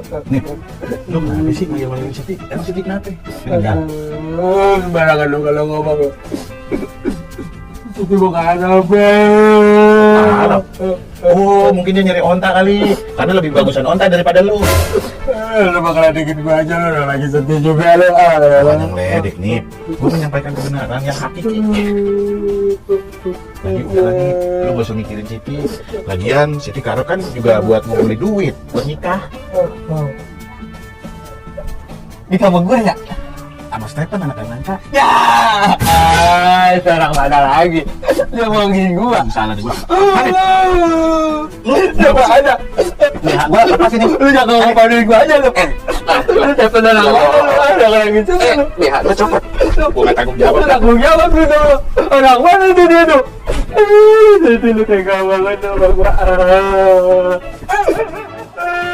Nih, lu kenapa sih manggil-manggil Siti? Emang Siti kenapa? Sembarangan lu kalau ngomong. Siti bukan apa. Harap. Oh, mungkin dia nyari onta kali. Karena lebih bagusan onta daripada lu. Lu bakalan dikit gua aja, lu lagi sedih juga lu. Jangan ledek nih. Gua menyampaikan kebenaran yang hakiki. Lagi udah nih, lu gak usah mikirin Siti. Lagian Siti Karo kan juga buat ngumpulin duit buat nikah. Ini sama gua ya? Sama Stephen anak Nangka. Ya, sekarang mana lagi? Dia ngomongin gua. Salah deh gua. Siapa ada? Lihat gua lepasin nih. Lu jangan ngomongin gua aja lu. Lu telepon anak gua, ada kayak gitu lu. Lihat gua copot. Gua gak tanggung jawab. Lu tanggung jawab lu tuh. Anak mana tuh dia tuh? Itu lu tega banget sama gua.